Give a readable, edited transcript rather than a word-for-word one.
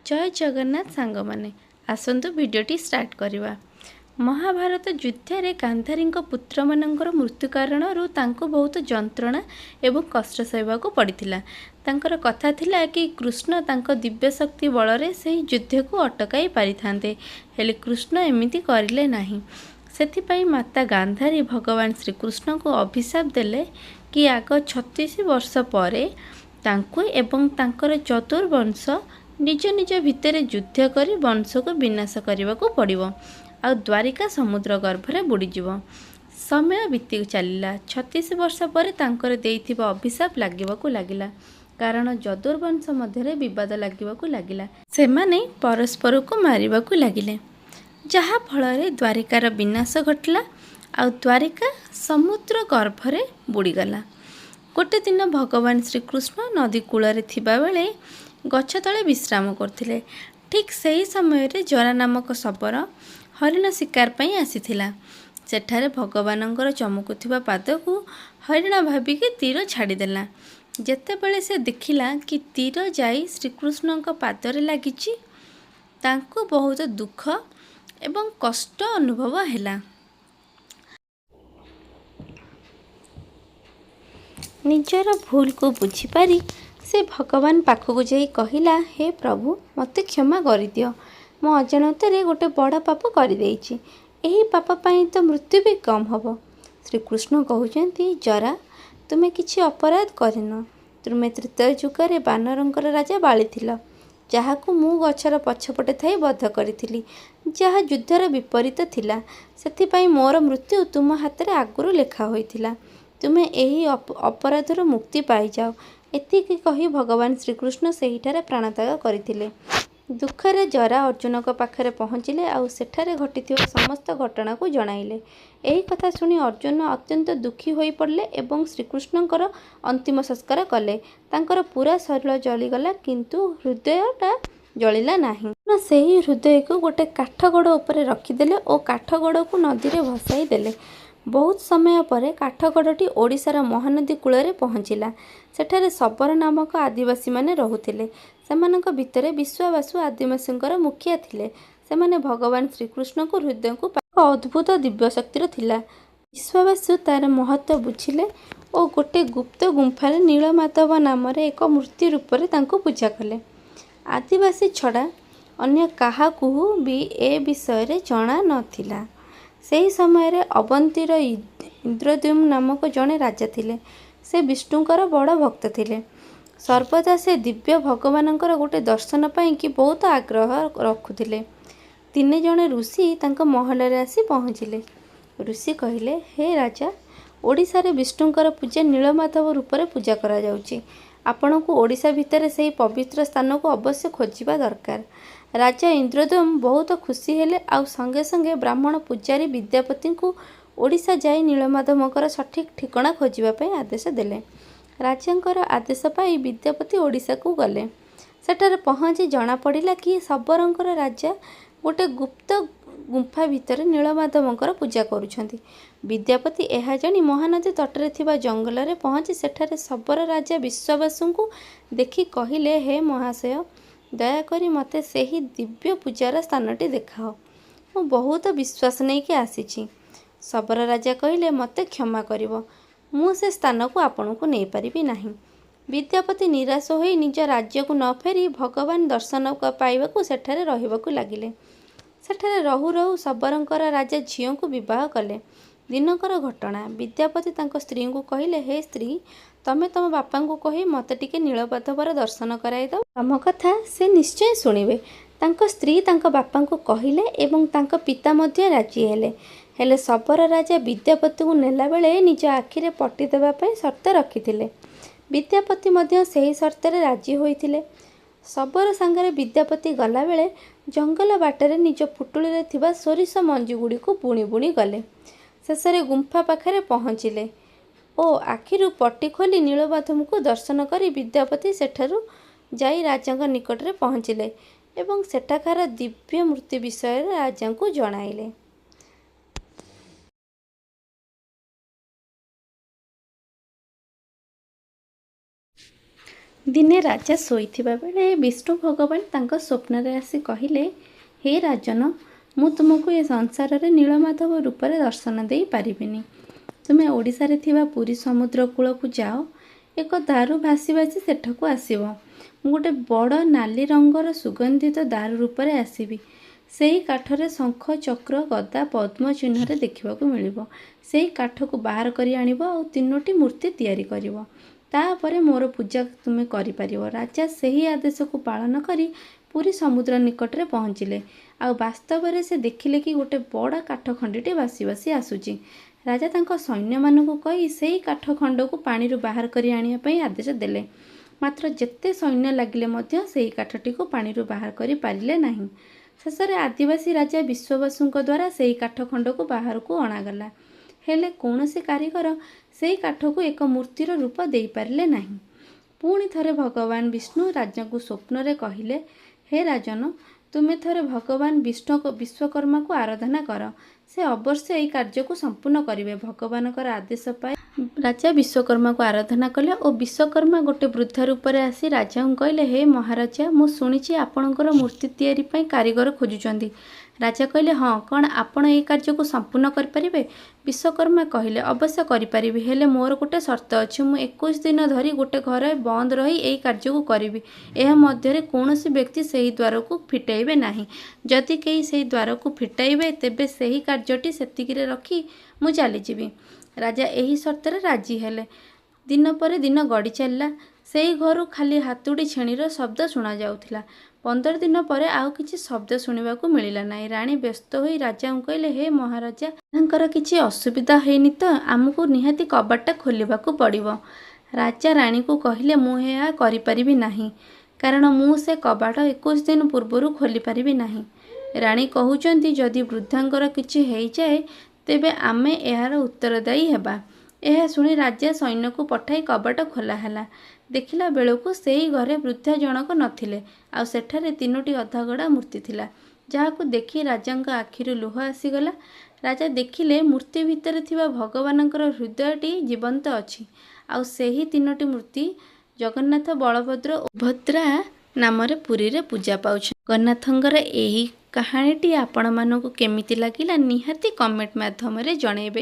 ଜୟ ଜଗନ୍ନାଥ ସାଙ୍ଗମାନେ, ଆସନ୍ତୁ ଭିଡ଼ିଓଟି ଷ୍ଟାର୍ଟ କରିବା। ମହାଭାରତ ଯୁଦ୍ଧରେ ଗାନ୍ଧାରୀଙ୍କ ପୁତ୍ରମାନଙ୍କର ମୃତ୍ୟୁ କାରଣରୁ ତାଙ୍କୁ ବହୁତ ଯନ୍ତ୍ରଣା ଏବଂ କଷ୍ଟ ସହିବାକୁ ପଡ଼ିଥିଲା। ତାଙ୍କର କଥା ଥିଲା କି କୃଷ୍ଣ ତାଙ୍କ ଦିବ୍ୟ ଶକ୍ତି ବଳରେ ସେହି ଯୁଦ୍ଧକୁ ଅଟକାଇ ପାରିଥାନ୍ତେ, ହେଲେ କୃଷ୍ଣ ଏମିତି କରିଲେ ନାହିଁ। ସେଥିପାଇଁ ମାତା ଗାନ୍ଧାରୀ ଭଗବାନ ଶ୍ରୀକୃଷ୍ଣଙ୍କୁ ଅଭିଶାପ ଦେଲେ କି ଆଗ 36 ବର୍ଷ ପରେ ତାଙ୍କୁ ଏବଂ ତାଙ୍କର ଚତୁର୍ବଂଶ ନିଜ ନିଜ ଭିତରେ ଯୁଦ୍ଧ କରି ବଂଶକୁ ବିନାଶ କରିବାକୁ ପଡ଼ିବ ଆଉ ଦ୍ୱାରିକା ସମୁଦ୍ର ଗର୍ଭରେ ବୁଡ଼ିଯିବ। ସମୟ ବିତି ଚାଲିଲା। 36 ବର୍ଷ ପରେ ତାଙ୍କର ଦେଇଥିବା ଅଭିଶାପ ଲାଗିବାକୁ ଲାଗିଲା, କାରଣ ଯଦୁବଂଶ ମଧ୍ୟରେ ବିବାଦ ଲାଗିବାକୁ ଲାଗିଲା। ସେମାନେ ପରସ୍ପରକୁ ମାରିବାକୁ ଲାଗିଲେ, ଯାହାଫଳରେ ଦ୍ୱାରିକାର ବିନାଶ ଘଟିଲା ଆଉ ଦ୍ୱାରିକା ସମୁଦ୍ର ଗର୍ଭରେ ବୁଡ଼ିଗଲା। ଗୋଟେ ଦିନ ଭଗବାନ ଶ୍ରୀକୃଷ୍ଣ ନଦୀ କୂଳରେ ଥିବାବେଳେ ଗଛ ତଳେ ବିଶ୍ରାମ କରୁଥିଲେ। ଠିକ୍ ସେହି ସମୟରେ ଜରା ନାମକ ଶବର ହରିଣ ଶିକାର ପାଇଁ ଆସିଥିଲା। ସେଠାରେ ଭଗବାନଙ୍କର ଚମକୁଥିବା ପାଦକୁ ହରିଣ ଭାବିକି ତୀର ଛାଡ଼ିଦେଲା। ଯେତେବେଳେ ସେ ଦେଖିଲା କି ତୀର ଯାଇ ଶ୍ରୀକୃଷ୍ଣଙ୍କ ପାଦରେ ଲାଗିଛି, ତାଙ୍କୁ ବହୁତ ଦୁଃଖ ଏବଂ କଷ୍ଟ ଅନୁଭବ ହେଲା। ନିଜର ଭୁଲକୁ ବୁଝିପାରି ସେ ଭଗବାନ ପାଖକୁ ଯାଇ କହିଲା, ହେ ପ୍ରଭୁ, ମୋତେ କ୍ଷମା କରିଦିଅ। ମୁଁ ଅଜାଣତରେ ଗୋଟେ ବଡ଼ ପାପ କରିଦେଇଛି। ଏହି ପାପ ପାଇଁ ତ ମୃତ୍ୟୁ ବି କମ୍ ହେବ। ଶ୍ରୀକୃଷ୍ଣ କହୁଛନ୍ତି, ଜରା, ତୁମେ କିଛି ଅପରାଧ କରିନ। ତୁମେ ତ୍ରେତୟା ଯୁଗରେ ବାନରଙ୍କର ରାଜା ବାଳି ଥିଲ, ଯାହାକୁ ମୁଁ ଗଛର ପଛପଟେ ଥାଇ ବଧ କରିଥିଲି, ଯାହା ଯୁଦ୍ଧର ବିପରୀତ ଥିଲା। ସେଥିପାଇଁ ମୋର ମୃତ୍ୟୁ ତୁମ ହାତରେ ଆଗରୁ ଲେଖା ହୋଇଥିଲା। ତୁମେ ଏହି ଅପରାଧରୁ ମୁକ୍ତି ପାଇଯାଅ। ଏତିକି କହି ଭଗବାନ ଶ୍ରୀକୃଷ୍ଣ ସେହିଠାରେ ପ୍ରାଣତ୍ୟାଗ କରିଥିଲେ। ଦୁଃଖରେ ଜରା ଅର୍ଜୁନଙ୍କ ପାଖରେ ପହଞ୍ଚିଲେ ଆଉ ସେଠାରେ ଘଟିଥିବା ସମସ୍ତ ଘଟଣାକୁ ଜଣାଇଲେ। ଏହି କଥା ଶୁଣି ଅର୍ଜୁନ ଅତ୍ୟନ୍ତ ଦୁଃଖୀ ହୋଇପଡ଼ିଲେ ଏବଂ ଶ୍ରୀକୃଷ୍ଣଙ୍କର ଅନ୍ତିମ ସଂସ୍କାର କଲେ। ତାଙ୍କର ପୁରା ଶରୀର ଜଳିଗଲା, କିନ୍ତୁ ହୃଦୟଟା ଜଳିଲା ନାହିଁ। ସେହି ହୃଦୟକୁ ଗୋଟେ କାଠଗଡ଼ ଉପରେ ରଖିଦେଲେ ଓ କାଠଗଡ଼କୁ ନଦୀରେ ଭସାଇ ଦେଲେ। ବହୁତ ସମୟ ପରେ କାଠଗଡ଼ଟି ଓଡ଼ିଶାର ମହାନଦୀ କୂଳରେ ପହଞ୍ଚିଲା। ସେଠାରେ ଶବର ନାମକ ଆଦିବାସୀମାନେ ରହୁଥିଲେ। ସେମାନଙ୍କ ଭିତରେ ବିଶ୍ୱାବାସୁ ଆଦିବାସୀଙ୍କର ମୁଖିଆ ଥିଲେ। ସେମାନେ ଭଗବାନ ଶ୍ରୀକୃଷ୍ଣଙ୍କୁ ହୃଦୟକୁ ଅଦ୍ଭୁତ ଦିବ୍ୟଶକ୍ତିର ଥିଲା। ବିଶ୍ୱାବାସୁ ତାର ମହତ୍ତ୍ୱ ବୁଝିଲେ ଓ ଗୋଟେ ଗୁପ୍ତ ଗୁମ୍ଫାରେ ନୀଳମାଧବ ନାମରେ ଏକ ମୂର୍ତ୍ତି ରୂପରେ ତାଙ୍କୁ ପୂଜା କଲେ। ଆଦିବାସୀ ଛଡ଼ା ଅନ୍ୟ କାହାକୁ ବି ଏ ବିଷୟରେ ଜଣା ନଥିଲା। ସେହି ସମୟରେ ଅବନ୍ତୀର ଇନ୍ଦ୍ରଦ୍ୟୁମ୍ନ ନାମକ ଜଣେ ରାଜା ଥିଲେ। ସେ ବିଷ୍ଣୁଙ୍କର ବଡ଼ ଭକ୍ତ ଥିଲେ। ସର୍ବଦା ସେ ଦିବ୍ୟ ଭଗବାନଙ୍କର ଗୋଟେ ଦର୍ଶନ ପାଇଁ କି ବହୁତ ଆଗ୍ରହ ରଖୁଥିଲେ। ଦିନେ ଜଣେ ଋଷି ତାଙ୍କ ମହଲରେ ଆସି ପହଞ୍ଚିଲେ। ଋଷି କହିଲେ, ହେ ରାଜା, ଓଡ଼ିଶାରେ ବିଷ୍ଣୁଙ୍କର ପୂଜା ନୀଳମାଧବ ରୂପରେ ପୂଜା କରାଯାଉଛି। ଆପଣଙ୍କୁ ଓଡ଼ିଶା ଭିତରେ ସେହି ପବିତ୍ର ସ୍ଥାନକୁ ଅବଶ୍ୟ ଖୋଜିବା ଦରକାର। ରାଜା ଇନ୍ଦ୍ରଦ୍ୟୁମ୍ନ ବହୁତ ଖୁସି ହେଲେ ଆଉ ସଙ୍ଗେ ସଙ୍ଗେ ବ୍ରାହ୍ମଣ ପୂଜାରୀ ବିଦ୍ୟାପତିଙ୍କୁ ଓଡ଼ିଶା ଯାଇ ନୀଳମାଧବଙ୍କର ସଠିକ୍ ଠିକଣା ଖୋଜିବା ପାଇଁ ଆଦେଶ ଦେଲେ। ରାଜାଙ୍କର ଆଦେଶ ପାଇ ବିଦ୍ୟାପତି ଓଡ଼ିଶାକୁ ଗଲେ। ସେଠାରେ ପହଞ୍ଚି ଜଣାପଡ଼ିଲା କି ଶବରଙ୍କର ରାଜା ଗୋଟେ ଗୁପ୍ତ ଗୁମ୍ଫା ଭିତରେ ନୀଳମାଧବଙ୍କର ପୂଜା କରୁଛନ୍ତି। ବିଦ୍ୟାପତି ଏହା ଜାଣି ମହାନଦୀ ତଟରେ ଥିବା ଜଙ୍ଗଲରେ ପହଞ୍ଚି ସେଠାରେ ଶବର ରାଜା ବିଶ୍ୱାବାସୁଙ୍କୁ ଦେଖି କହିଲେ, ହେ ମହାଶୟ, ଦୟାକରି ମୋତେ ସେହି ଦିବ୍ୟ ପୂଜାର ସ୍ଥାନଟି ଦେଖାଅ। ମୁଁ ବହୁତ ବିଶ୍ୱାସ ନେଇକି ଆସିଛି। ଶବର ରାଜା କହିଲେ, ମୋତେ କ୍ଷମା କରିବ, ମୁଁ ସେ ସ୍ଥାନକୁ ଆପଣଙ୍କୁ ନେଇପାରିବି ନାହିଁ। ବିଦ୍ୟାପତି ନିରାଶ ହୋଇ ନିଜ ରାଜ୍ୟକୁ ନ ଫେରି ଭଗବାନ ଦର୍ଶନ ପାଇବାକୁ ସେଠାରେ ରହିବାକୁ ଲାଗିଲେ। ସେଠାରେ ରହୁ ରହୁ ଶବରଙ୍କର ରାଜା ଝିଅଙ୍କୁ ବିବାହ କଲେ। ଦିନକର ଘଟଣା। ବିଦ୍ୟାପତି ତାଙ୍କ ସ୍ତ୍ରୀଙ୍କୁ କହିଲେ, ହେ ସ୍ତ୍ରୀ, ତମେ ତମ ବାପାଙ୍କୁ କହି ମୋତେ ଟିକେ ନୀଳମାଧବର ଦର୍ଶନ କରାଇଦେବ। ତମ କଥା ସେ ନିଶ୍ଚୟ ଶୁଣିବେ। ତାଙ୍କ ସ୍ତ୍ରୀ ତାଙ୍କ ବାପାଙ୍କୁ କହିଲେ ଏବଂ ତାଙ୍କ ପିତା ମଧ୍ୟ ରାଜି ହେଲେ। ହେଲେ ଶବର ରାଜା ବିଦ୍ୟାପତିଙ୍କୁ ନେଲାବେଳେ ନିଜ ଆଖିରେ ପଟି ଦେବା ପାଇଁ ସର୍ତ୍ତ ରଖିଥିଲେ। ବିଦ୍ୟାପତି ମଧ୍ୟ ସେହି ସର୍ତ୍ତରେ ରାଜି ହୋଇଥିଲେ। ଶବର ସାଙ୍ଗରେ ବିଦ୍ୟାପତି ଗଲାବେଳେ ଜଙ୍ଗଲ ବାଟରେ ନିଜ ପୁଟୁଳିରେ ଥିବା ସୋରିଷ ମଞ୍ଜିଗୁଡ଼ିକୁ ବୁଣି ବୁଣି ଗଲେ। ଶେଷରେ ଗୁମ୍ଫା ପାଖରେ ପହଞ୍ଚିଲେ ଓ ଆଖିରୁ ପଟି ଖୋଲି ନୀଳମାଧବଙ୍କୁ ଦର୍ଶନ କରି ବିଦ୍ୟାପତି ସେଠାରୁ ଯାଇ ରାଜାଙ୍କ ନିକଟରେ ପହଞ୍ଚିଲେ ଏବଂ ସେଠାକାର ଦିବ୍ୟ ମୂର୍ତ୍ତି ବିଷୟରେ ରାଜାଙ୍କୁ ଜଣାଇଲେ। ଦିନେ ରାଜା ଶୋଇଥିବା ବେଳେ ବିଷ୍ଣୁ ଭଗବାନ ତାଙ୍କ ସ୍ୱପ୍ନରେ ଆସି କହିଲେ, ହେ ରାଜନ, ମୁଁ ତୁମକୁ ଏ ସଂସାରରେ ନୀଳମାଧବ ରୂପରେ ଦର୍ଶନ ଦେଇ ପାରିବିନି। ତୁମେ ଓଡ଼ିଶାରେ ଥିବା ପୁରୀ ସମୁଦ୍ର କୂଳକୁ ଯାଅ। ଏକ ଦାରୁ ଭାସି ଭାସି ସେଠାକୁ ଆସିବ। ମୁଁ ଗୋଟେ ବଡ଼ ନାଲି ରଙ୍ଗର ସୁଗନ୍ଧିତ ଦାରୁ ରୂପରେ ଆସିବି। ସେହି କାଠରେ ଶଙ୍ଖ, ଚକ୍ର, ଗଦା, ପଦ୍ମ ଚିହ୍ନରେ ଦେଖିବାକୁ ମିଳିବ। ସେହି କାଠକୁ ବାହାର କରି ଆଣିବ ଆଉ ତିନୋଟି ମୂର୍ତ୍ତି ତିଆରି କରିବ। ତାପରେ ମୋର ପୂଜା ତୁମେ କରିପାରିବ। ରାଜା ସେହି ଆଦେଶକୁ ପାଳନ କରି ପୁରୀ ସମୁଦ୍ର ନିକଟରେ ପହଞ୍ଚିଲେ। ଆଉ ବାସ୍ତବରେ ସେ ଦେଖିଲେ କି ଗୋଟେ ବଡ଼ କାଠ ଖଣ୍ଡିଟି ଭାସି ଭାସି ଆସୁଛି। ରାଜା ତାଙ୍କ ସୈନ୍ୟମାନଙ୍କୁ କହି ସେହି କାଠ ଖଣ୍ଡକୁ ପାଣିରୁ ବାହାର କରି ଆଣିବା ପାଇଁ ଆଦେଶ ଦେଲେ। ମାତ୍ର ଯେତେ ସୈନ୍ୟ ଲାଗିଲେ ମଧ୍ୟ ସେହି କାଠଟିକୁ ପାଣିରୁ ବାହାର କରିପାରିଲେ ନାହିଁ। ଶେଷରେ ଆଦିବାସୀ ରାଜା ବିଶ୍ୱବସୁଙ୍କ ଦ୍ୱାରା ସେହି କାଠ ଖଣ୍ଡକୁ ବାହାରକୁ ଅଣାଗଲା। ହେଲେ କୌଣସି କାରିଗର ସେହି କାଠକୁ ଏକ ମୂର୍ତ୍ତିର ରୂପ ଦେଇପାରିଲେ ନାହିଁ। ପୁଣି ଥରେ ଭଗବାନ ବିଷ୍ଣୁ ରାଜାଙ୍କୁ ସ୍ୱପ୍ନରେ କହିଲେ, ହେ ରାଜନ, ତୁମେ ଥରେ ଭଗବାନ ବିଷ୍ଣୁ ବିଶ୍ୱକର୍ମାକୁ ଆରାଧନା କର। ସେ ଅବଶ୍ୟ ଏହି କାର୍ଯ୍ୟକୁ ସମ୍ପୂର୍ଣ୍ଣ କରିବେ। ଭଗବାନଙ୍କର ଆଦେଶ ପାଇ ରାଜା ବିଶ୍ୱକର୍ମାକୁ ଆରାଧନା କଲେ ଓ ବିଶ୍ୱକର୍ମା ଗୋଟେ ବୃଦ୍ଧ ରୂପରେ ଆସି ରାଜାଙ୍କୁ କହିଲେ, ହେ ମହାରାଜା, ମୁଁ ଶୁଣିଛି ଆପଣଙ୍କର ମୂର୍ତ୍ତି ତିଆରି ପାଇଁ କାରିଗର ଖୋଜୁଛନ୍ତି। ରାଜା କହିଲେ, ହଁ, କ'ଣ ଆପଣ ଏହି କାର୍ଯ୍ୟକୁ ସମ୍ପୂର୍ଣ୍ଣ କରିପାରିବେ? ବିଶ୍ୱକର୍ମା କହିଲେ, ଅବଶ୍ୟ କରିପାରିବି, ହେଲେ ମୋର ଗୋଟେ ସର୍ତ୍ତ ଅଛି। ମୁଁ 21 ଦିନ ଧରି ଗୋଟେ ଘରେ ବନ୍ଦ ରହି ଏହି କାର୍ଯ୍ୟକୁ କରିବି। ଏହା ମଧ୍ୟରେ କୌଣସି ବ୍ୟକ୍ତି ସେହି ଦ୍ୱାରକୁ ଫିଟାଇବେ ନାହିଁ। ଯଦି କେହି ସେହି ଦ୍ୱାରକୁ ଫିଟାଇବେ, ତେବେ ସେହି କାର୍ଯ୍ୟଟି ସେତିକିରେ ରଖି ମୁଁ ଚାଲିଯିବି। ରାଜା ଏହି ସର୍ତ୍ତରେ ରାଜି ହେଲେ। ଦିନ ପରେ ଦିନ ଗଡ଼ି ଚାଲିଲା। ସେହି ଘରୁ ଖାଲି ହାତୁଡ଼ି ଛେଣିର ଶବ୍ଦ ଶୁଣାଯାଉଥିଲା। 15 ଦିନ ପରେ ଆଉ କିଛି ଶବ୍ଦ ଶୁଣିବାକୁ ମିଳିଲା ନାହିଁ। ରାଣୀ ବ୍ୟସ୍ତ ହୋଇ ରାଜାଙ୍କୁ କହିଲେ, ହେ ମହାରାଜା, ତାଙ୍କର କିଛି ଅସୁବିଧା ହେଇନି ତ? ଆମକୁ ନିହାତି କବାଟଟା ଖୋଲିବାକୁ ପଡ଼ିବ। ରାଜା ରାଣୀଙ୍କୁ କହିଲେ, ମୁଁ ଏହା କରିପାରିବି ନାହିଁ, କାରଣ ମୁଁ ସେ କବାଟ 21 ଦିନ ପୂର୍ବରୁ ଖୋଲିପାରିବି ନାହିଁ। ରାଣୀ କହୁଛନ୍ତି, ଯଦି ବୃଦ୍ଧାଙ୍କର କିଛି ହେଇଯାଏ ତେବେ ଆମେ ଏହାର ଉତ୍ତରଦାୟୀ ହେବା। ଏହା ଶୁଣି ରାଜା ସୈନ୍ୟକୁ ପଠାଇ କବାଟ ଖୋଲା ହେଲା। ଦେଖିଲା ବେଳକୁ ସେହି ଘରେ ବୃଦ୍ଧା ଜଣକ ନଥିଲେ, ଆଉ ସେଠାରେ ତିନୋଟି ଅଧାଗଢ଼ା ମୂର୍ତ୍ତି ଥିଲା, ଯାହାକୁ ଦେଖି ରାଜାଙ୍କ ଆଖିରୁ ଲୁହ ଆସିଗଲା। ରାଜା ଦେଖିଲେ ମୂର୍ତ୍ତି ଭିତରେ ଥିବା ଭଗବାନଙ୍କର ହୃଦୟଟି ଜୀବନ୍ତ ଅଛି, ଆଉ ସେହି ତିନୋଟି ମୂର୍ତ୍ତି ଜଗନ୍ନାଥ, ବଳଭଦ୍ର ଓ ସୁଭଦ୍ରା ନାମରେ ପୁରୀରେ ପୂଜା ପାଉଛନ୍ତି। ଜଗନ୍ନାଥଙ୍କର ଏହି କାହାଣୀଟି ଆପଣମାନଙ୍କୁ କେମିତି ଲାଗିଲା ନିହାତି କମେଣ୍ଟ ମାଧ୍ୟମରେ ଜଣାଇବେ।